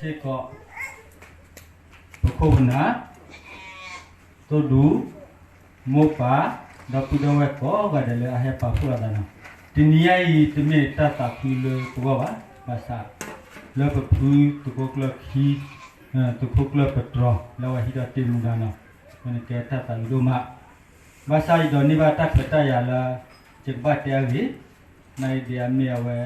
စ့ၢ်ကီး ပခိၣ်ပနၢ် သိၣ်ဒူ မိၢ်ပၢ် ဒီပုၢ်ဒီဝဲၢ်ကိးဂၤဒဲးလၢအဟဲပာ်ဖှိၣ်လိာ်သးန့ၣ်, တနံၤညါအံၤ တမ့ၢ်တၢ်သးခုလၢပဂီၢ်ဘၣ်, ဘၣ်ဆၣ် လၢပဖုသုးခိၣ်ကျၢၢ်ခံ, သုးခိၣ်ကျၢၢ်ပတြီၤ လၢအဝဲဟံးထီၣ်တ့ၢ်မူဒါန့ၣ်, အဝဲန့ၣ်ကဲတၢ်သးဝံၣ်ဒိၣ်မး, ဘၣ်ဆၣ်ယဒိးန့ၢ်ဘၣ်တၢ်ခွဲးတၢ်ယာ်လၢ ယကဘၣ်တဲအဂ့ၢ်, နာ်အံၤဒ်အမ့ၢ်အဝဲ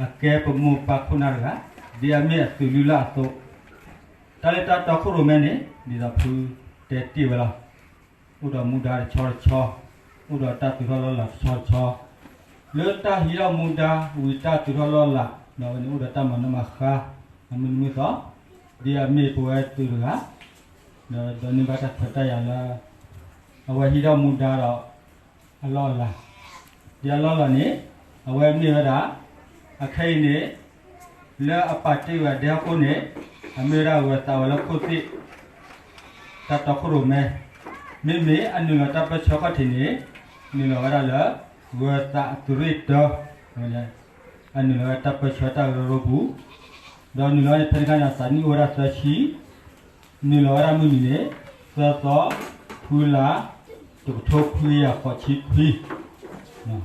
အကဲပမိၢ်ပၢ်ခိၣ်နၢ်တဂၤ, ဒ်အမ့ၢ်အသုးလုၢ်လၢ်အသိး, တၢ်လၢတၢ်တီခိၣ်ရိၣ်မဲန့ၣ် ဒ်သိးဖုတဲတ့ၢ်ဝဲလီၤ. အိၣ်ဒီးမူဒါတဆီတဆီ, အိၣ်ဒီးတၢ်သုးထီၣ်လီၤလးတဆီတဆီ, လၢတၢ်ဟံးထီၣ်မူဒါဝံၤတၢ်သုးထီၣ်လီၤလး, ဒီးအဝဲန့ၣ်အိၣ်ဒီးတၢ်မၤနီၣ်မၤဃါ အမုၢ်နံၤမုၢ်သီ, ဒ်အမ့ၢ်ပဝဲသုးတဂၤ, ဒီးဒိးန့ၢ်ဘၣ်တၢ်ခွဲးတၢ်ယာ်လၢ အဝဲဟံးထီၣ်မူဒါဒီး အလီၢ်အလၤ, ဒ်အလီၢ်လၤန့ၣ် အဝဲမ့ၢ်ဝဲဒၣ်, အခဲအံၤန့ၣ် လၢအပာ်တ့ၢ်ဝဲဒဲဟီၣ်ခိၣ်န့ၣ် အမ့ၢ်ဝဲဒၣ်ဂၢၤသးဝဲလၢခိၣ်သ့ၣ် တၢ်တီခိၣ်ရိၣ်မဲ, မ့မ့ၢ်အနုာ်လီၤတၢ်ပၢဆှၢခီၣ်ထံးန့ၣ် နုာ်လီၤဝဲဒၣ်လၢ ဂၢၤသးအသုးရ့ၣ်တၢ, အနုာ်လီၤဝဲတၢ်ပၢဆှၢတၢ်ကရၢကရိပူၤ, ဒီးနုာ်လီၤန့ၣ် ဖဲန့ၣ်အခါန့ၣ် သးနံၣ်အိၣ်ဝဲဒၣ်သၢဆံ, နုာ်လီၤဝဲဒၣ်မုၢ်နံၤန့ၣ် သၢသီ, ခွံလါ, တကထိခွံကယၤဃိးဆံခွံ,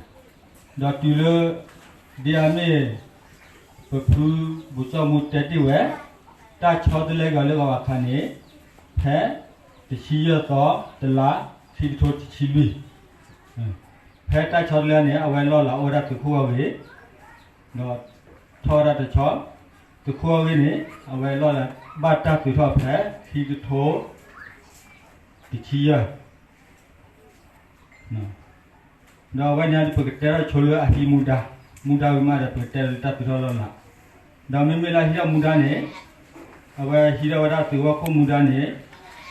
ဒီးတုၤလၢ ဒ်အမ့ၢ် ပဖု ဘူၣ်စီၣ်မူတဲတ့ၢ်ဝဲ, တၢ်ဆီတလဲက့ၤအီၤလၢဂီၤအခါန့ၣ် ဖဲ တဆံယဲၢ်သီ တလါ ခံကထိတဆံလွံၢ်, ဖဲတၢ်ဆီတလဲန့ၣ် အဝဲလီၢ်လၤအိၣ်ဝဲဒၣ်သုးခိၣ်အဂ့ၢ်, ဒီးထီၣ်ဝဲဒၣ်တဆီ, သုးခိၣ်အဂ့ၢ်န့ၣ် အဝဲလီၢ်လၤဘၣ်တၢ်သုးထီၣ်ဖဲ ခံကထိ တဆံယဲၢ် ဒီးအဝဲန့ၣ်ပကတဲထီၣ်ဆိလၢအဟံးမူဒါ, မူဒါဝံၤမးဒီးပကတဲလၢတၢ်သုးထီၣ်လီၢ်လၤ, ဒီးမ့မ့ၢ်လၢအဟံးထီၣ်မူဒါန့ၣ် အဝဲဟံးထီၣ်ဝဲဒၣ်သုးဂီၢ်ခိၣ်မူဒါန့ၣ်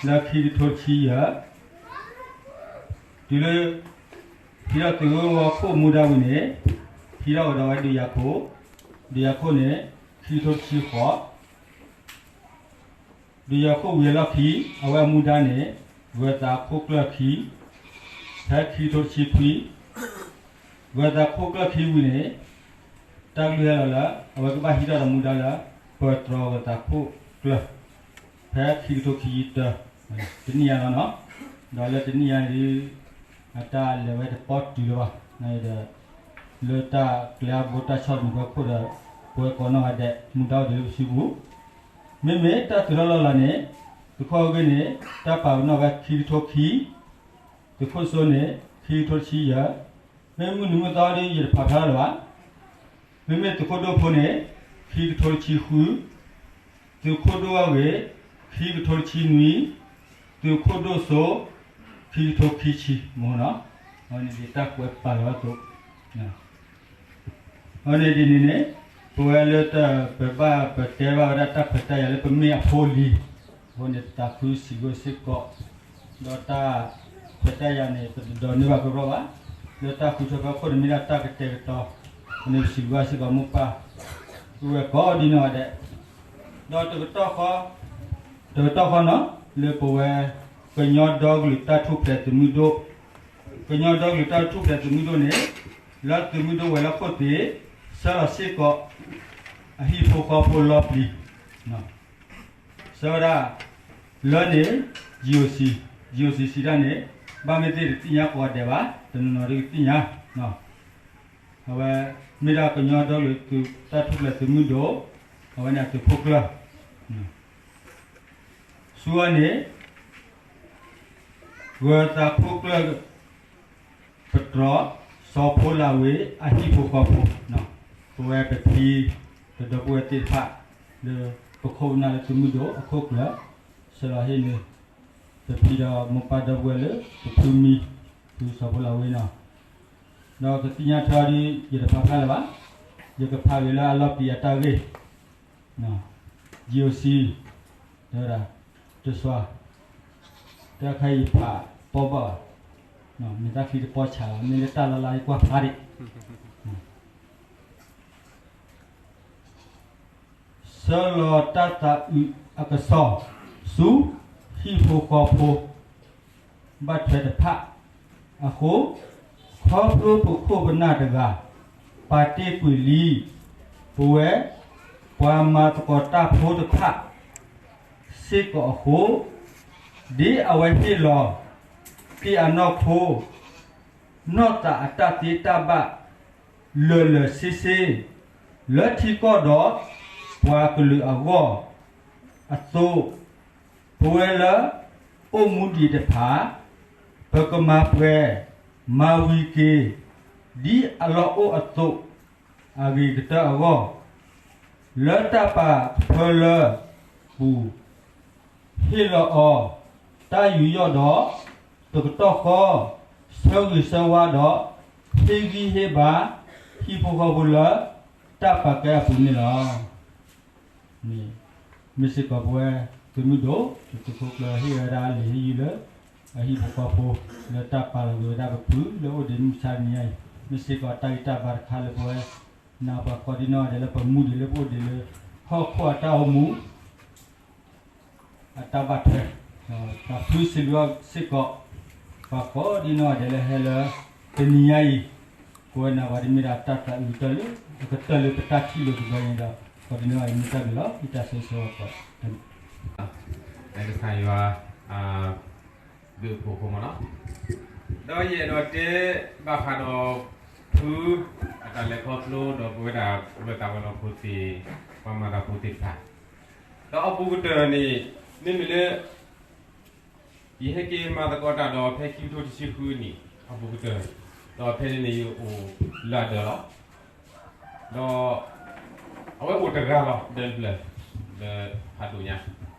လၢခံကထိတဆံယဲၢ်, တုၤလၢ ဟံးထီၣ်သုးဂီၢ်ခိၣ်မူဒါဝံၤန့ၣ် ဟံးထီၣ်ကဒီးဝဲဒုးယၤခိၣ်, ဒုးယၤခိၣ်န့ၣ် ခံကထိတဆံဃိး ဒုးယၤခိၣ်ဝံၤအလီၢ်ခံ အဝဲအမူဒါန့ၣ် ဂၢၤသးခိၣ်ကျၢၢ်ခံ, ဖဲခံကထိတဆံခွံ, ဂၢၤသးခိၣ်ကျၢၢ်ခံဝံၤန့ၣ် တၢ်ကလုၢ်ဟဲလီၤလၢ အဝဲကဘၣ်ဟံးထီၣ်ဒီးမူဒါလၢ ပၢၤတြီၤဂၢၤသးခိၣ်ကျၢၢ်, ဖဲခံကထိခံဆံတၢ, တနံၣ်ညါလီၤနီၤ, ဒီးလၢတနံၣ်ညါဒ် အတၢ်လဲၤဝဲတပီတုၤလၢၤဘၣ်, ဒီး လၢတၢ်ကျဲအဘိတၢ်ဆီၣ်တမံၤဖီခိၣ်ဒီး ပဝဲကိးနီၢ်ဂၤဒဲး မူဒါအိၣ်ဒံးလၢပစုပူၤ, မ့မ့ၢ်တၢ်သုးထီၣ်လီၢ်လၤန့ၣ် သုးခိၣ်အဂ့ၢ်န့ၣ် တၢ်ပာ်ပနီၣ်ဝဲခံကထိခံ, သုးခိၣ်စိန့ၣ် ခံကထိတဆံယဲၢ်, မ့မ့ၢ်မုၢ်နံၤမုၢ်သီဒီး ယတဖးဖျါလၢၤဘၣ်, မ့မ့ၢ်သုးခိၣ်ဒိၣ်ဖိန့ၣ် ခံကထိတဆံဃု, သုးခိၣ်ဒိၣ်အဂ့ၢ် ခံကထိတဆံနွံ, သုးခိၣ်ဒိၣ်စိ ခံကထိခံဆံမ့ၢ်နီၤ, အဝဲန့ၣ်ဒ်တၢ်ကွဲးပာ်လီၤအသိး အဝဲန့ၣ်ဒ်န့ၣ်န့ၣ် ပဝဲလၢတၢ်ပဘၣ်ပတဲဘၣ်ဝဲဒၣ်တၢ်ခွဲးတၢ်ယာ်လၢပမ့ၢ်အဖိအလံၤ, အဃိန့ၣ်ပသးခုစံးဘျုးစ့ၢ်ကီး, ဒီးတၢ်ခွဲးတၢ်ယာ်န့ၣ် ပတဒိးန့ၢ်ဘၣ်ကရီဘၣ်, လၢတၢ်ဃုထၢဖီခိၣ်န့ၣ်မ့ၢ်ဒၣ်တၢ်ကတဲာ်ကတီၤ, အဃိန့ၣ်ပစံးဘျုးဘၣ်စ့ၢ်ကီးမိၢ်ပၢ် ပုၢ်ဝဲၢ်ကိးဒ်နီၢ်ဂၤဒဲး, ဒီးတကတီၢ်ဃီ, တကတီၢ်ဃီနီၤ လၢပဝဲ ကညီဒီကလုာ်တၢ်ထူၣ်ဖျဲးသုးမုၢ်ဒိၣ်, ကညီဒီကလုာ်တၢ်ထူၣ်ဖျဲးသုးမုၢ်ဒိၣ်န့ၣ် လၢသုးမုၢ်ဒိၣ်ဝဲၤလီၢ်ခိၣ်သ့ၣ် ဆှၢလီၤစ့ၢ်ကီး အဟံၣ်ဖိဃီဖိလီၤပျံၤ, ဆှၢဝဲဒၣ် လၢန့ၣ် GOC, GOC စံးတၢ်န့ၣ် ဘၣ်မ့ၢ်သ့ၣ်တသ့ၣ်ညါကိးဂၤဒဲးဘၣ်, တနီၤနီၤဒ်ကသ့ၣ်ညါ, အဝဲ မ့ၢ်ဒၣ်ကညီဒီကလုာ်တၢ်ထူၣ်ဖျဲးသုးမုၢ်ဒိၣ်, အဝဲန့ၣ်အသုးခိၣ်ကျၢၢ် ဆူအန့ၣ် ဂၢၤသးခိၣ်ကျၢၢ် ပတြီၤ စီၤဖိလးဝ့ အဟံၣ်ဖိဃီဖိ, ပဝဲပဖံ ပဒီပုၢ်ဝဲၢ်သ့ၣ်တဖၣ် လၢပခိၣ်ပနၢ်လၢသုးမုၢ်ဒိၣ်အခိၣ်ကျၢၢ် ဆှၢလီၤဟ့ၣ်န့ၣ် ပဖံဒီးမိၢ်ပၢ်ဒီပုၢ်ဝဲၢ်လၢပဖုမံၤ ဖုစီၤဖိလးဝ့နီၤ, ဒီးကသ့ၣ်ညါထွဲအီၤဒ် ယတဖးဖျါလၢၤဘၣ်, ယကဖးဂ့ၤလၢအလီၤပျံၤအတၢ်ဂ့ၢ် GOC တဲဝဲဒၣ် တစွါ တၢ်ခဲအံၤဖးပီဘၣ်ဘၣ်, မ့ၢ်တၢ်ချံတပီဆးလီၤ မ့ၢ်လၢတၢ်လၢ်လၢ်ယကွၢ်ဖျါဒံး, ဆှၢလီၤတၢ်သးအုးအကစီၣ် ဆူဟံၣ်ဖိဃီဖိ ဘၣ်ထွဲတဖၣ်အဃိ, ခီဖျိပခိၣ်ပနၢ်တဂၤ ပာ်တ့ၢ်ကွံာ်လံ ပဝဲ ပ ပှၤမၤသကိးတၢ်ဖိတဖၣ်စ့ၢ်ကီးအဃိ, ဒ်အဝဲဟ့ၣ်လီၤ ခရံာ်အနီၢ်ခိ နီၢ်သးအတၢ်သ့တၢ်ဘၣ် လၢာ်လၢာ်ဆ့ဆ့ လၢထံကီၢ်ဒီးပှၤကလုာ်အဂီၢ်အသိး, ပဝဲလၢအိၣ်မူဒံးတဖၣ် ပကမၤပှဲၤမၤဝံၤက့ၤ ဒ်အလီၢ်အိၣ်အသိးအဂ့ၤကတၢၢ်အဂီၢ်, လၢတၢ်ပာ်ကဖၢလၢပူၤ ဟ့ၣ်လီၤအီၤတၢ်ယူးယီၣ်ဒီး တကတီၢ်ဃီ ဆၢဂ့ၤဆၢဝါဒီး ဟ့ၣ်ဂံၢ်ဟ့ၣ်ဘါ ဟံၣ်ဖိဃီဖိလၢတၢ်ပာ်ကဲအပူၤန့ၣ်လီၤ. မ့ၢ်စ့ၢ်ကီးပဝဲသုးမုၢ်ဒိၣ် သုးခိၣ်ကျၢၢ်ဟ့ၣ်ဝဲဒၣ်လံာ်ဟ့ၣ်ယုၢ်လၢ အဟံၣ်ဖိဃီဖိ လၢတၢ်ပာ်လီၤက့ၤဝဲဒၣ်ပဖုလၢအိၣ်ဒံးမုၢ်ဆါတနံၤညါအံၤ, မ့ၢ်စ့ၢ်ကီးတၢ်ဂံၢ်တၢ်ဘါတခါလၢပဝဲ နာ်ပှၤကိးဒံနီၢ်ဂၤဒဲးလၢပမူဒံးလၢပအိၣ်ဒံးလၢ ဟီၣ်ခိၣ်အတၢ်အိၣ်မူ အတၢ်ဘၣ်ထွဲ, ပှၤဖုစံးဘျုးစ့ၢ်ကီး ပှၤကိးဒံနီၢ်ဂၤဒဲးလၢဟဲလၢ တနံၤညါအံၤ, ကိးဝဲနၤပှၤတမ့ၢ်ဒၣ်တၢ်သးအုးကတၢၢ်လၢ အကတၢၢ်လၢပတၢ်ထံၣ်လိာ်ကဘီအံၤဒီး ကိးဒံနီၢ်ဂၤဒဲးမ့ၢ်တၢ်ဘျုးလီၤ တၢ်ဆိၣ်ဂ့ၤဆိၣ်ဝါကိး ကစၢ်ယွၤ ဒုးအဖိအဃိမးနီၤ, ဒီးယအဲၣ်ဒိးတဲဘၣ်ဃးဒီး ဖု အတၢ်လဲၤခီဖျိဒီးပဝဲဒၣ် ပဝဲသးပှၢ်လီၤဖိသ့ၣ် ပှၤမၤတၢ်ဖိသ့ၣ်တဖၣ်, ဒီးအဘူးကတၢၢ်န့ၣ် မ့မ့ၢ်လၢ ယဟဲက့ၤမၤသကိးတၢ်ဒီးဖဲခံကထိတဆံဃုနံၣ် အဘူးကတၢၢ်, ဒီးဖဲန့ၣ်န့ၣ်ယအိၣ်လၢအဒၢးလီၤ. ဒီးအဝဲအိၣ်တဂၤလီၤ ဒၢးတဖျၢၣ် လၢဖးဒိၣ်ညါ,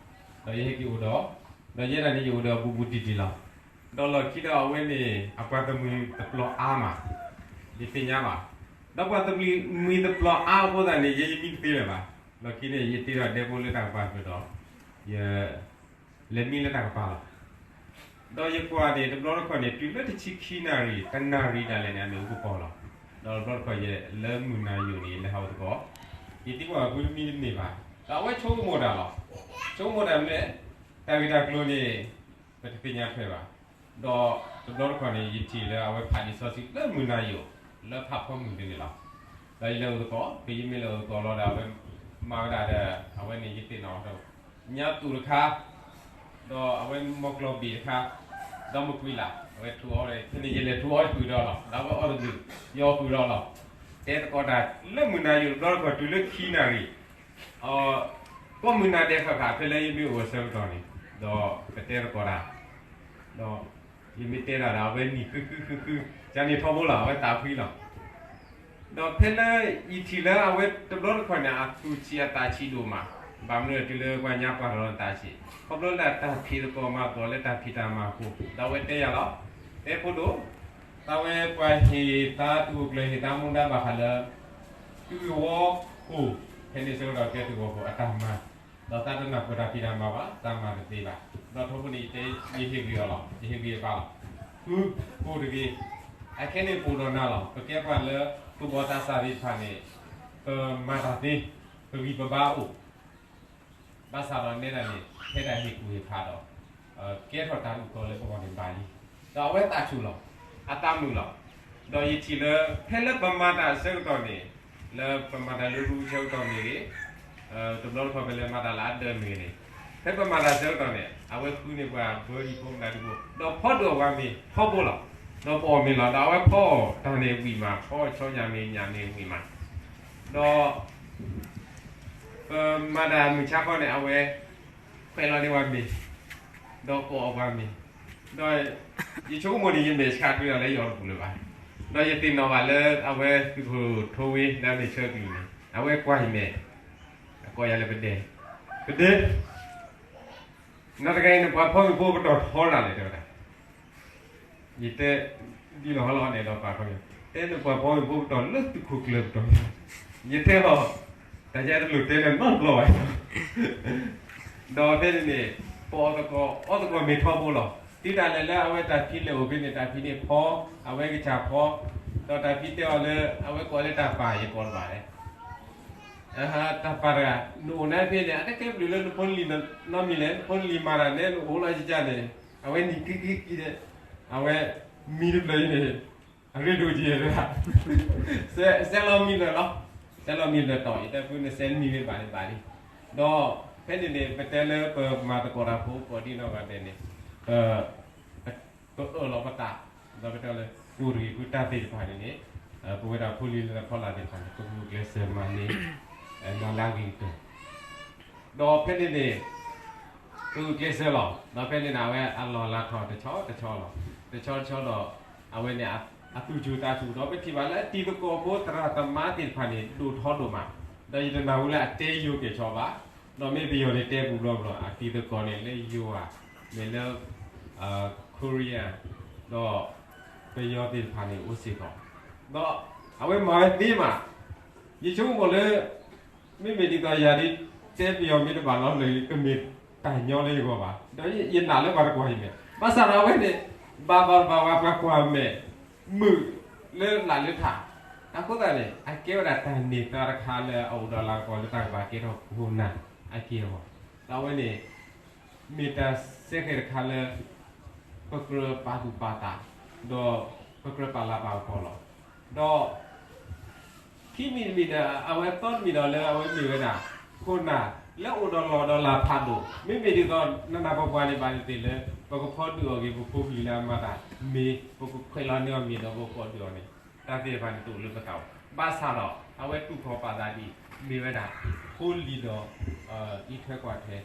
ဒီးယဟဲက့ၤအိၣ်ဒီး, ဒီးယဲဒၣ်န့ၣ်ယအိၣ်ဒီးဘူးဘူးတံၢ်တံၢ်လီၤ. ဒီးလီၢ်ခံဒီးအဝဲန့ၣ် အပှၤတမှံၤတပျီၤအါမး, ယသ့ၣ်ညါဘၣ်. ဒီးပှၤတမှံၤတပျီၤအါအဃိသတးန့ၣ် ယဲယမံတသ့လၢၤဘၣ်. လီၢ်ခံန့ၣ် ယတ့ထီၣ်ဒဲဖိလၢတၢ်ကပၤဃုာ်ဒီး ယ လဲၤမံလၢတၢ်ကပၤလီၤ. ဒီးယကွၢ်န့ၣ် တဘျီတခီၣ်န့ၣ် တုၤလၢတဆံခံနၣ်ရံၣ် တနၣ်ရံၣ်ဒၣ်လဲာ်န့ၣ် အမ့ၢ်အိၣ်ကပီၤလီၤ. ဒီးတဘျီတခီၣ်ယဲလၢမုၢ်နၤယိာ်န့ၣ် ယလဲၤဟးအိၣ်သကိး, ယသံကွၢ်ဝဲဖုတမံၤတန့ၢ်ဘၣ်. ဒီးအဝဲဆိကမိၣ်တၢ်လီၤ. ဆိကမိၣ်တၢ်မနုၤလဲၣ်, တၢ်ဂ့ၢ်တၢ်ကျိၤန့ၣ် ပတသ့ၣ်ညါထွဲဘၣ်. ဒီးတဘျီတခီၣ်န့ၣ် ယထံၣ်လၢအဝဲဖးလံာ်စီဆှံလၢမုၢ်နၤယိာ် လၢဖးဖီမုၢ်ဒ်န့ၣ်လီၤ. ဒီးယလဲၤအိၣ်သကိး, ဖဲယမ့ၢ်လဲၤအိၣ်သကိးလီၤဒီး အဝဲမၤဝဲဒၣ်ဒီး အဝဲန့ၣ်ယသ့ၣ်နီၣ်ထီၣ် ညါသူၣ်တခါ, ဒီးအဝဲမီၢ်ကျီၢ်ဘ့ၣ်တခါ, ဒီးမကွံာ်လၢ် အဝဲထူအီၣ်, ဖဲန့ၣ်ယလဲၤထူအီၣ်တပုၢ်ဒီးလီၤ. ဒီးအဝဲအီၣ်တပုၢ်, ယအီၣ်ပုၢ်ဒီးလီၤ. တဲသကိးတၢ်လၢမုၢ်နၤယိာ်တဘျီတခီၣ်တုၤလၢခံနၣ်ရံၣ် ကိးမုၢ်နၤဒဲးဃၣ်ဃၣ် ဖဲလၢယမ့ၢ်အိၣ်အဆၢကတီၢ်န့ၣ်, ဒီးပတဲသကိးတၢ်, ဒီးယမ့ၢ်တဲတၢ်ဒီး အဝဲနံၤဃုဃုဃုဃု, ကန့ၣ်ထီဘိလီၤ, အဝဲသးဖှံလီၤ. ဒီးဖဲလၢယထံၣ်လၢအဝဲတဘျီတခီၣ်န့ၣ် အသူၣ်ဆံးအသးဆံးဒိၣ်မး, ဘၣ်မနုၤတုၤလၢပှၤညါပှၢ်ထီၣ်လီၤသးဆံး, ခီဖျိလၢတၢ်ဖံးသကိးမၤသကိးလၢတၢ်ဖံးတၢ်မၤအဃိ, ဒီးအဝဲတဲယၤလီၤ, တဲဖိဒိၣ်, သးဝဲပှၤဟ့ၣ်သးသူၣ်အိၣ်ကျၢၤ ဟ့ၣ်သးမူဒါဘၣ်ဃးလၢ သုးဂ့ၢ်ဝီခိၣ်, ဖဲန့ၣ်ဆၢကတီၢ်ကဲသုးဂ့ၢ်ဝီခိၣ်အတၢ်မၤ, ဒီးသးတနၢ်ပၢၢ်တၢ်ဖံးတၢ်မၤဘၣ်, သးမၤတသ့ဘၣ်. ဒီးထီဘိန့ၣ် ယတဲ, ယဟ့ၣ်ဂံၢ်အီၤလီၤ, ယဟ့ၣ်ဂံၢ်အပၢ်လီၤ. ဃု, ကိၢ်တဂ့ၤ, အခဲန့ၣ်ပအိၣ်ဒီးနၤလီၤ. ပကဲပှၤလၢသူၣ်ဘီၣ်သးစၢ်သ့ၣ်တဖၣ်န့ၣ်, ပမၤတၢ်သ့, ပဂံၢ်ပဘါအိၣ် ဘၣ်ဆၣ်ဒီးနဲဒၣ်န့ၣ် ထဲဒၣ်ဟ့ၣ်ကူၣ်ဟ့ၣ်ဖးဒီး ကဲထီၣ်တၢ်အုၣ်ကီၤလၢပဂီၢ်န့ၣ်ဘၣ်လံ. ဒီးအဝဲသးဆူၣ်လီၤ, အသးမုာ်လီၤ. ဒီးယထံၣ်လၢ ဖဲလၢပမၤတၢ်အဆၢကတီၢ်န့ၣ်, လၢပမၤတၢ်လၢရူဆၢကတီၢ်မ့ၢ်ဂ့ၤ, တဘျီတခီၣ်ဖဲလၢမၤတၢ်လၢအဒၢးမ့ၢ်ဂ့ၤန့ၣ်, ဖဲပမၤတၢ်ဆၢကတီၢ်န့ၣ် အဝဲဃုန့ၢ်ပှၤဘၢဟံၣ်ဖိမနုၤဒုးဖိ, ဒီးဖီဒုးအီၣ်ပှၤမ့ၤထီဘိလီၤ. ဒီးပအီၣ်မ့ၤလီၤ, ဒီးအဝဲဖီအီၣ်တၢ်န့ၣ်ဝံၤမး, ဖီအီၣ်ဆီညၣ်မ့ၤညၣ်မ့ၤဝံၤမး, ဒီး ပမၤတၢ်မုၢ်ဆါခီန့ၣ် အဝဲ ခွဲးလီၤန့ၢ်ပှၤမ့ၤ, ဒီးကိးအီၣ်ပှၤမ့ၤ, ဒီးယဆိကမိၣ်န့ၣ် ယမဲာ်ဆှးတုၤဒၣ်လၢယအီၣ်တပူၤလၢၤဘၣ်. ဒီးယသ့ၣ်နီၣ်ဘၣ်လၢအဝဲသုးခိၣ်ထိဝ့လၢအမ့ၢ်ဆၢကလုာ်န့ၣ် အဝဲကွၢ်ယမဲာ်, အကိးယၤလၢပဒဲ, ပဒဲ, နီၢ်တဂၤအံၤန့ၣ် ပှၤဖီမ့ၤဖိပတီၢ်ထီဒၣ်လဲာ် တဲဝဲဒၣ် ယတဲ, ဒ်လီၤဟီလီၤန့ၣ်ဒီးပာ်ခီ, တဲနပှၤဖီမ့ၤဖိပတီၢ်လၢသုးခိၣ်ကျၢၢ်ပတီၢ်, ယတဲလီၤ, တၢ်ယတလိၣ်တဲလၢနီတဘျီဘၣ်. ဒီးဖဲန့ၣ်န့ၣ် ပအီၣ်သကိး အီၣ်သကိးမ့ၤထီဘိလီၤ. တုၤဒၣ်လဲာ်လၢအဝဲတၢ်ဖံးလဲၢ်အိၣ်ဖဲန့ၣ် တၢ်ဖံးန့ၣ်ဖီ, အဝဲကစၢ်ဖီ, ဒီးတၢ်ဖံးတဲအီၤလၢ အဝဲကိးလၢတၢ်ပာ် ယကိးတဘၣ်လဲၣ် တၢ်ပာ်တဂၤ, နအိၣ်နၤဖဲန့ၣ် အတကဲဘျုးလၢနဖိနလံၤနီတမံၤလဲၣ်, နဖိနလံၤမၤတၢ်နဲ နအိၣ်လီၤကကန့ၣ်, အဝဲနံၤကံကံကံန့ၣ်, အဝဲမံတဖျၢၣ်အံၤန့ၣ်, အရ့ဒိၣ်က့ၤတဂၤ, စဲလီၤမံလၢာ်လီၤ. စဲးလီၤမံၤလၢာ်တီၤ ယတဲဖုန့ၣ် စဲးလီၤမံၤမ့ၢ်ဘၣ်န့ၣ်ဘၣ်လံ. ဒီးဖဲန့ၣ်န့ၣ် ပတဲလၢပမၤသကိးတၢ်ဖိကိးဒံနီၢ်ဂၤဒဲးန့ၣ် ပ ပအၢၣ်လီၤပသး ဒီးပတဲလၢ ကိၣ်တဂ့ၤဖုတၢ်သ့ၣ်တဖၣ်န့ၣ်န့ၣ် ပဝဲဒၣ်ဖိလံၤလၢဖီလာ်သ့ၣ်တဖၣ်န့ၣ် ပဂုာ်ကျဲးစၢးမၤန့ၢ် မၤလၢအဂ့ၤကတၢၢ် ဒီးဖဲန့ၣ်န့ၣ် ပဂုာ်ကျဲးစၢးလီၤ. ဒီးဖဲန့ၣ်န့ၣ် အဝဲအလီၢ်လၤထီၣ်တဆီတဆီလီၤ. တဆီတဆီဒီး အဝဲန့ၣ် အသူၣ်စူၤသးစူၤဒီး ပထံၣ်ဘၣ်လၢအတံၤသကိးဖိသရၣ်သမါသ့ၣ်တဖၣ်န့ၣ် ဒိၣ်ထီဒိၣ်မး, ဒီးယတနၢ်ဟူလၢအတဲယိၤကဲၣ်ဆိးဘၣ်, ဒီးမ့ၢ်ပယီၤန့ၣ်တဲပူၤဘျီဘျီ အတံၤသကိးန့ၣ်လၢယိၤဧါ, မ့ၢ်လၢ Korea ဒီး ပယီၤသ့ၣ်တဖၣ်န့ၣ်အိၣ်စ့ၢ်ကီး, ဒီးအဝဲမၤဝဲသ့မး, ယဆိကမိၣ်လၢ မ့မ့ၢ်ဒ်သိးယၤဒ် တဲပယီၤမ့ၢ်တဘၣ်လီၤလၢ ကမ့ၢ်တၢ်ညီလၢယဂီၢ်ဘၣ်, ဒီးယနာ်လၢပှၤတကွၢ်ယမဲာ်, ဘၣ်ဆၣ်ဒီးအဝဲန့ၣ် ဘၣ်ဘၣ်ဘၣ်ဝဲပှၤကွၢ်မဲာ် မုာ်လၢလၢ်လၢထး, အဃိသတးန့ၣ် အကဲဝဲဒၣ်တၢ်န့ၢ်သါတခါလၢအအိၣ်ဒီးလၤကပီၤလၢတၢ်ကဘၣ်ကဲထီၣ်ခိၣ်နၢ်အက့ၢ်အဂီၢ်, ဒီးအဝဲန့ၣ် မ့ၢ်တၢ်စဲဃဲၤတခါလၢ ပကြၢးပာ်သူၣ်ပာ်သး, ဒီးပကြၢးပာ်လၤပာ်ကပီၤလီၤ. ဒီး ခံမံၤတမံၤဒီး အဝဲသီတမံၤဒီးလၢအဝဲမ့ၢ်ဝဲဒၣ် ခိၣ်နၢ်လၢအိၣ်ဒီးလီၢ်ဒီးလၤဖးဒိၣ်, မ့မ့ၢ်ဒ်သိးနနၢ်ပှၤပှၤန့ၣ်ဘၣ်သ့ၣ်သ့ၣ်လၢ ပကဖီဒုးအီၤက့ၤ ပဖိပလံၤလၢအမၤတၢ်မ့ၢ် ပကခွဲးလီၤန့ၢ်အီၤမ့ၢ်ဒီးပကဖီဒုးအီၤန့ၣ် တၢ်သ့ၣ်တဖၣ်န့ၣ်တအိၣ်လၢပသးဘၣ်. ဘၣ်ဆၣ်ဒီး အဝဲတူၢ်ခီၣ်ပာ်သးဒ် မ့ၢ်ဝဲဒၣ် ဖိလံၤဒီး အံးထွဲကွၢ်ထွဲ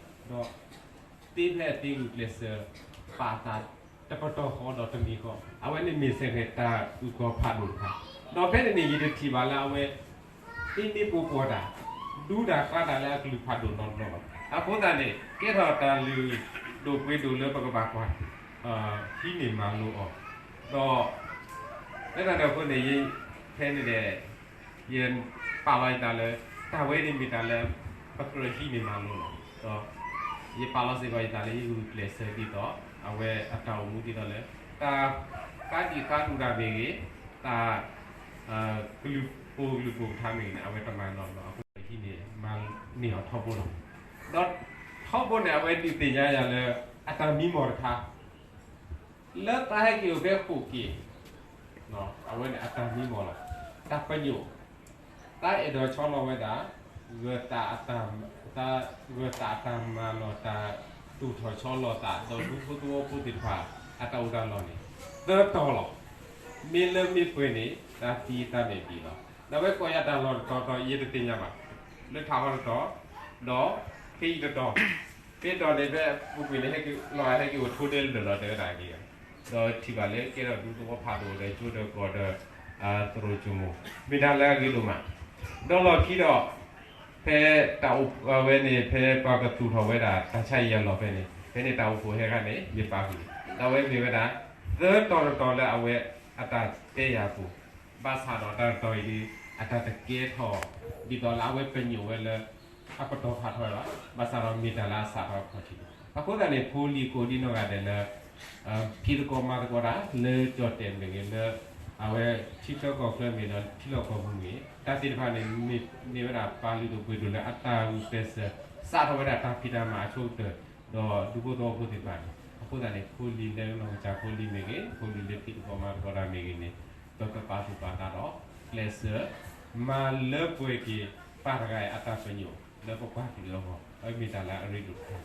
ဒီး သ့ဖဲအသ့ဂုာ်ကျဲးစၢး ပာ်သးတပတီၢ်ဃီဒီးတမံၤဃီ, အဝဲန့ၣ်မ့ၢ်စဲဃဲၤတၢ်အုၣ်ကီၤဖးဒိၣ်တခါ, ဒီးဖဲန့ၣ်န့ၣ် ယတထံၣ်ဘၣ်လၢအဝဲ သ့န့ၢ်ပှီၢ်ပှီၢ်တၢ် ဒူတၢ်ဃါတၢ်လၢအကလုၢ်ဖးဒိၣ်နီတဘျီဘၣ်. အဃိသတးန့ၣ် ကဲထီၣ်တၢ်လုၢ်ဒိၣ်ပှ့ၤဒိၣ်လၢပကဘၣ်ကွၢ် ဟံးန့ၢ်မၤလိအီၤ, ဒီး လၢတၢ်န့ၣ်အဃိန့ၣ် ယ ဖဲန့ၣ်ဒီး ယပာ်လီၤယသးလၢ တၢ်ဝဲန့ၣ်မ့ၢ်တၢ်လၢ ပကြၢးဟံးန့ၢ်မၤလိလီၤ. ဒီး ယပာ်လီၤစ့ၢ်ကီးယသးလၢယဂုာ်ကျဲးစၢးဒ်သိး အဝဲအတၢ်အိၣ်မူဒ်သိးလၢ တၢ်ကါဒံၣ်ကါဒူၣ်တၢ်မ့ၢ်ဂ့ၤ, တၢ် ကလုၢ်ပိာ်ကလုၢ်ပိာ်ကထါမ့ၢ်ဂ့ၤန့ၣ် အဝဲတမၤနီၣ်လီၤ. အဃိန့ၣ် ဟံးန့ၢ်မၤန့ၢ်အီၤထီဘိလီၤ. ဒီးထီဘိန့ၣ် အဝဲဒုးသ့ၣ်ညါယၤလၢ အတၢ်မံမီၢ်တခါ လၢတၢ်ဟဲက့ၤအိၣ်ဖဲဃိာ်က့ၤ အဝဲန့ၣ်အတၢ်မံမီၢ်လီၤ. တၢ်ပညိၣ်, တၢ်အဲၣ်ဒိးဆီလီၤဝဲဒၣ် ဂၢၢ်သးအတၢ်, တၢ်ဂၢၢ်သးအတၢ်မၤလီၤ တၢ်သူၣ်ထီၣ်ဆီလီၤသး ဒီးဒူဖိသဝီဖိသ့ၣ်တဖၣ် အတၢ်အိၣ်တၢ်လီၢ်န့ၣ် သၢတီၤလီၤ. မ့ၢ်လၢမ့ၢ်ပှဲၤန့ၣ် တၢ်သံတၢ်မဲာ်ဒံးလီၤ. ဒီးဝဲကိးယၤတၢ်လီၢ်တတီၤတီၤ ယတသ့ၣ်ညါဘၣ်, လၢထးဟီတတီၤ, ဒီး ဖဲအံၤတတီၤ, ဖဲတီၤန့ၣ် ဖဲပူၤကွံာ်န့ၣ် ဟဲက့ၤလီၤဟဲက့ၤအိၣ်ထိဒဲလၢာ်လီၤ တဲဝဲဒၣ်က့ၤ ဒီးထံၣ်ဘၣ်လၢကဲထီၣ်ဒူသဝီဖးဒိၣ်ဒီးကၠိဒီးကီၢ်ဒီး သရိာ်ကၠိမိၢ် မ့ၢ်တၢ်လၢအဂ့ၤဒိၣ်မး, ဒီးလီၢ်ခံဒီး ဖဲတၢ်အိၣ်ဝဲန့ၣ် ဖဲပှၤကသူၣ်ထီၣ်ဝဲဒၣ် တၢ်ဆါအံၤအလီၢ်ဖဲန့ၣ် ဖဲန့ၣ်တၢ်အိၣ်ဖှိၣ်ဟဲခါန့ၣ် ယပာ်ဃုာ် ဒီးအဝဲမ့ၢ်ဝဲဒၣ် သၢတီၤတတီၤလၢအဝဲအတၢ်တဲယၤအပူၤ, ဘၣ်ဆၣ်ဒီးတၢ်တတီၤအံၤဒ် အတၢ်တကဲထီၣ် ဒ်သိးလၢအဝဲပညိၣ်ဝဲလၢ အပတီၢ်ဖးထီလီၤ, ဘၣ်ဆၣ်ဒီးမ့ၢ်တၢ်လၢအစးထီၣ်အခီၣ်ထံးလီၤ. အဃိသတးန့ၣ် ဖိလံၤကိးဒံနီၢ်ဂၤဒဲးလၢ ဖံးသကိးမၤသကိးတၢ် လၢကၠီၣ်တဲာ်မ့ၢ်ဂ့ၤ လၢအဝဲထံချၢကီၢ်ချၢမ့ၢ်ဒီးထံလီၢ်ကီၢ်ပူၤမ့ၢ် တၢ်သ့ၣ်တဖၣ်န့ၣ် မ့ၢ်မ့ၢ်ဝဲဒၣ်ပာ်လုၢ်ဒိၣ်ပှ့ၤဒိၣ်လၢအတၢ်ဂုာ်ကျဲးစၢး စးထီၣ်ဝဲဒၣ်တၢ်ဖံးတၢ်မၤအဆိကတၢၢ် ဒီးဒူဖိသဝီဖိသ့ၣ်တဖၣ်န့ၣ် အဃိသတးန့ၣ် ဖိလံၤလၢနီၢ်ကစၢ်ဖိလံၤမ့ၢ်ဂ့ၤ ဖိလံၤလၢဖံးသကိးမၤသကိးတၢ်မ့ၢ်ဂ့ၤန့ၣ် ပကပာ်သူၣ်ပာ်သးဒီး ကျဲးစၢး မၤလၢပှဲၤက့ၤ ပၢ်တဂၤအံၤအတၢ်ပညိၣ် လၢပပှၤကလုာ်အဂီၢ် အမ့ၢ်တၢ်လၢအရ့ဒိၣ်တခါ,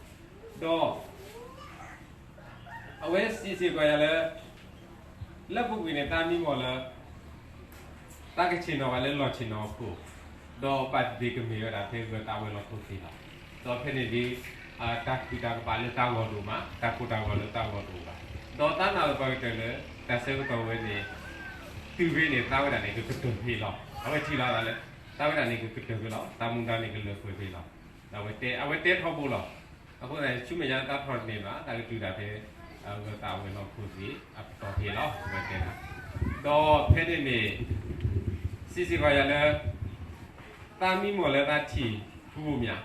ဒီး အဝဲစံးစ့ၢ်ကီးယၤလၢ လၢပူၤကွံာ်န့ၣ် တၢ်မံမီၢ်လၢ တၢ်ကဆ့ၣ်နီၤဘၣ်လၢလီၢ်ဆ့ၣ်နီၤအခိၣ်, ဒီးဘၣ်တဘ့ၣ်ကမ့ၢ်ဝဲဒၣ်ဖဲဂၢၢ်သးဝဲၤလီၢ်ခိၣ်သ့ၣ်လီၤ. ဒီးဖဲန့ၣ်ဒ် တၢ်ခုၣ်တၢ်ကပၤလၢတၢ်ဂီၤတအိၣ်ဘၣ်, တၢ်ကိၢ်တၢ်ဂီၤလၢတၢ်ဂီၤတအိၣ်ဘၣ်, ဒီးတၢ်နာ်သပှၢ်ကတၢၢ်လၢ တၢ်ဆၢကတီၢ်ဝဲန့ၣ် တုၤဖဲန့ၣ် သးဝဲဒၣ်န့ၣ် ကကတၢၢ်ဖဲလီၤ. အဝဲထံၣ်လီၤသးလၢ သးဝဲဒၣ်န့ၣ် ကကတၢၢ်ဖဲလီၤ. တၢ်မူဒါန့ၣ် ကလၢာ်ကွံာ်ဖဲလီၤ. အဝဲတဲ အဝဲတဲထီဘိလီၤ. အဃိသတးန့ၣ် ဆူမဲာ်ညါတၢ်ထီၣ်တန့ၢ်ဘၣ် တၢ်ကတုၤဒၣ်ဖဲ ဂၢၢ်သးဝဲၤလီၢ်ခိၣ်သ့ၣ် အပတီၢ်ဖဲလီၤ အဝဲတဲဒၣ်. ဒီးဖဲန့ၣ်န့ၣ် စံးစ့ၢ်ကီးယၤလၢ တၢ်မံမီၢ်လၢတၢ်ထံၣ်ဖုဘိၣ်မၠး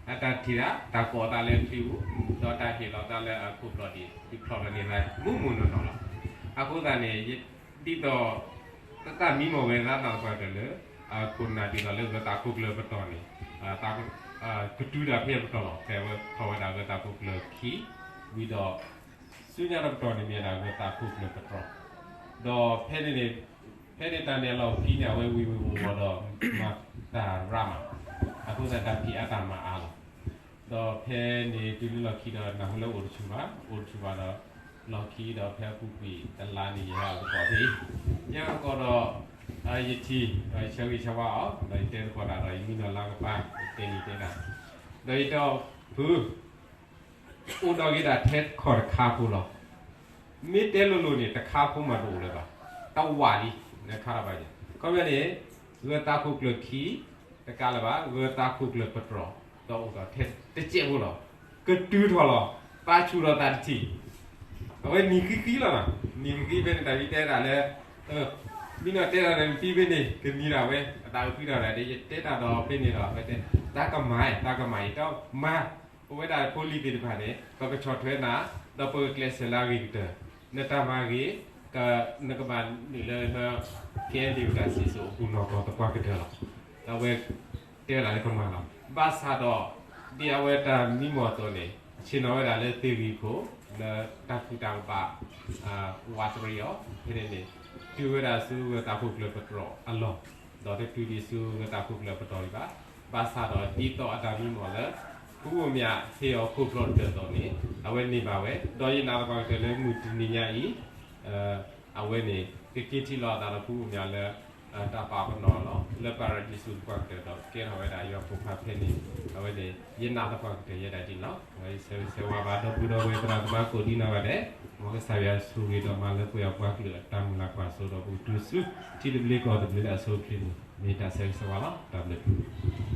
အတၢ်ထံၣ်တၢ် တၢ်ကိးသးလၢချံပူၤ ဒီးတၢ်ဟ့ၣ်လီၤသးလၢအခိၣ်ဖျီၣ်ဒံး ဒုးဖျီၣ်ထီၣ်န့ၢ်သးမုၢ်မုၢ်နီၢ်နီၢ်လီၤ. အဃိသတးန့ၣ် ဒ်သိး တၢ်မံမီၢ်ဝဲသးသပှၢ်ကတၢၢ်လၢ ခိၣ်နၢ်ဒ်သိးလၢဂၢၢ်သးခိၣ်ကျၢၢ်ပတီၢ်န့ၣ် ကတုၤဒၣ်ဖဲအပတီၢ်လီၤ. ဖဲအဝဲထီၣ်ဝဲဒၣ်ဂၢၢ်သးခိၣ်ကျၢၢ်ခံ ဝံၤဒီး ဆူညါတပတီၢ်န့ၣ်မ့ၢ်ဝဲဒၣ်ဂၢၢ်သးခိၣ်ကျၢၢ်ပတီၢ်, ဒီးဖဲန့ၣ်န့ၣ် ဖဲန့ၣ်တၢ်န့ၣ်အလီၢ်ခံန့ၣ် အဝဲဝံၤဝံၤဝီၤဝီၤဒီး မၤတၢ်ရၤမး, အဃိသတးတၢ်ဖံးအါတၢ်မၤအါလီၤ. ဒီးဖဲန့ၣ်တုၤလၢလီၢ်ခံဒီး နၢ်ဟူလၢအိၣ်တဆူၣ်ဘၣ်, အိၣ်တဆူၣ်ဘၣ်ဒီး လီၢ်ခံဒီးဖဲအပူၤကွံာ်တလါန့ၣ် ယဟဲအီၤသကိးဖဲအံၤ, ယဟဲအီၤသကိးဒီး ယထံၣ် ဒီးယဆၢဂ့ၤဆၢဝါအီၤ ဒီးယတဲသကိးတၢ်ဒီး ယမံနီၤလါကပၤ ယတဲန့ၣ်တဲဒၣ်, ဒီးယတဲအီၤ ဖု အိၣ်ဒီးက့ၤဒၣ်ထဲခီၣ်တခါဖိလီၤ. မ့ၢ်တဲလိၤလိၤန့ၣ် တခါဖိမးတအိၣ်လၢၤဘၣ်, တဝးလံ, နခါထီၣ်ဘၣ်ယၤ. ခီပညီန့ၣ် ဂၢၤသးခိၣ်ကျၢၢ်ခံ တကးလၢၤဘၣ်, ဂၢၤသးခိၣ်ကျၢၢ်ပတြီၤ ဒီးအိၣ်ဒီးထဲတစဲးဖိလီၤ. ကတုၤထီၣ်လီၤ, သးဆူၣ်ထီၣ်သးတထံၣ်, အဝဲနံၤဃံဃံလီၤနီၤ, နံၤဃံဃံဖဲန့ၣ် တၢ်ဝံတဲဒၣ်လၢ မ့ၢ်နီၢ်တဲတၢ်ဒီးနသံဖဲန့ၣ် ကနံၤဒၣ်ဝဲ အတၢ်အိၣ်ဖှံထီၣ်ဒၣ် ယတဲတၢ်ဒီးဖဲန့ၣ်ဒီး အဝဲတဲ သးကမၤ သးကမၤအံၤ တမၤ ပဝဲဒၣ်ဖိလံၤသ့ၣ်တဖၣ်န့ၣ် ပကဆီၣ်ထွဲနၤ ဒီးပကကျဲးစၢးလၢအဂ့ၤကတၢၢ်, နတၢ်မၤဂ့ၤ နကဘၣ်နုာ်လၢ KNDO တၢ်စံၣ်စိၤအပူၤနီၢ်ကီၢ်သပှၢ်ကတၢၢ်လီၤ. ဒီးအဝဲတဲဝဲဒၣ်လၢကမၤလီၤ. ဘၣ်ဆၣ်ဒီး ဒ်အဝဲတၢ်မံမီၢ်အသိးန့ၣ် ဆ့ၣ်နီၤဝဲဒၣ်လၢသုးဂံၢ်ခိၣ် လၢတၢ်ကူၣ်တၢ်ကဘၣ် ဝးတရံးအီၤ ဖဲန့ၣ်န့ၣ် တုၤဝဲဒၣ်ဆူဂၢၤသးခိၣ်ကျၢၢ်ပတြီၤအလီၢ်, ဒီးတတုၤဒံးဆူဂၢၤသးခိၣ်ကျၢၢ်ပတြီၤဒံးဘၣ်. ဘၣ်ဆၣ်ဒီးဒ်သိးအတၢ်မံမီၢ်လၢ ဖုဘိၣ်မၠးဟ့ၣ်အီၤခိၣ်ဖျီၣ်တဖျၢၣ်အသိးန့ၣ် အဝဲန့ၢ်ဘၣ်ဝဲ, ဒီးယနာ်သပှၢ်ကတၢၢ်လၢမုၢ်တနံၤညါအံၤ အဝဲန့ၣ် ကက့ၤထံၣ်လိာ်အသးဒီးဖုဘိၣ်မၠးလၢ တၢ်ပာ်ပနီၣ်အလီၢ် လၢပၤရဒံစူၤသပှၢ်ကတၢၢ်ဒီး ကဲထီၣ်ဝဲဒၣ်ယွၤဖိခွါဖဲန့ၣ်, အဝဲန့ၣ် ယနာ်သပှၢ်ကတၢၢ်ယဲဒၣ်ဒ်န့ၣ်လီၤ. အဝဲယဆၢဂ့ၤဆၢဝါဘၣ် ဒီပုၢ်ဒီဝဲၢ်သရၣ်သမါကိးဒံနီၢ်ဂၤဒဲး, မ်ကစၢ်ယွၤဆိၣ်ဂ့ၤဒီးမၤလၢပှဲၤအပှၤကလုာ်အတၢ်မုၢ်လၢ်ကွၢ်စိဒီး ပကတုၤဆူထံသဘျ့ကီၢ်သဘျ့လၢအဆိအချ့န့ၣ် မ့ၢ်တၢ်ဆၢဂ့ၤဆၢဝါလီၤ. တၢ်ဘျုး